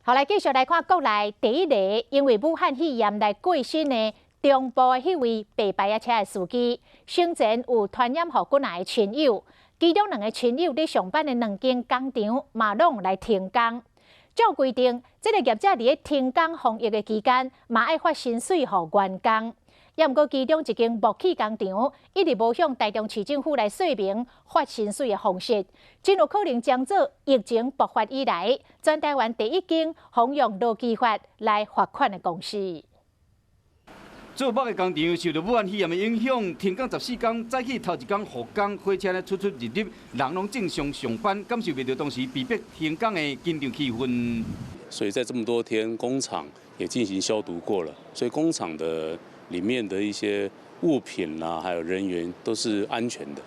好，來繼續來看國內第一個因為武漢肺炎來過身的中部的彼位白牌仔車的司機，生前有傳染予幾若个親友，其中兩个親友佇上班的兩間工廠嘛攏來停工。照規定，這个業者佇咧停工防疫的期間，嘛愛發薪水予員工。也毋過，其中一間木器工廠一直無向台中市政府來說明發薪水的方式，真有可能將做疫情爆發以來，全台灣第一間仿用勞基法來罰款的公司。做木的工廠受到武漢肺炎的影響，停工14天，早起頭一工復工，火車咧出出入入，人攏正常上班，感受袂著當時被迫停工的緊張氣氛。所以在這麼多天，工廠也進行消毒過了，所以工廠的裡面的一些物品啦，還有人員都是安全的，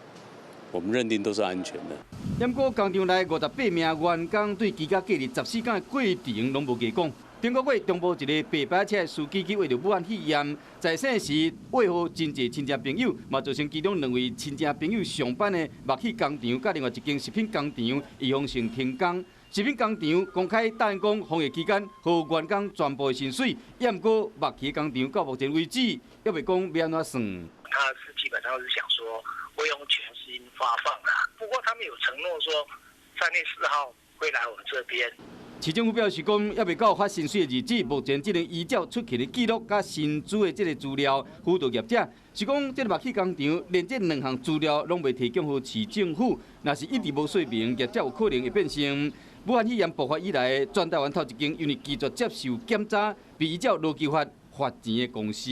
我們認定都是安全的。不過工廠內58名員工對居家隔離14天的過程攏無加講。頂個月中部一个白牌車的司機去罹著武漢肺炎，在生時餵予真濟親戚朋友，嘛造成其中兩位親戚朋友上班的木器工廠，佮另外一間食品工廠預防性停工。食品工廠公開答應講，防疫期間予員工全部的薪水，也毋過木器工廠到目前為止，猶未講欲按怎算。他是基本上是想說會用全薪發放啦，不過他們有承諾說3月4號會來我們這邊。市政府表示講，猶未到發薪水的日子，目前只能依照出勤的記錄佮薪資的這个資料輔導業者。是講這个木器工廠連這兩項資料攏未提供予市政府，若是一直無說明，業者有可能會變成武漢肺炎爆發以來全台灣頭一間因為拒絕接受檢查，被依照勞基法罰錢的公司。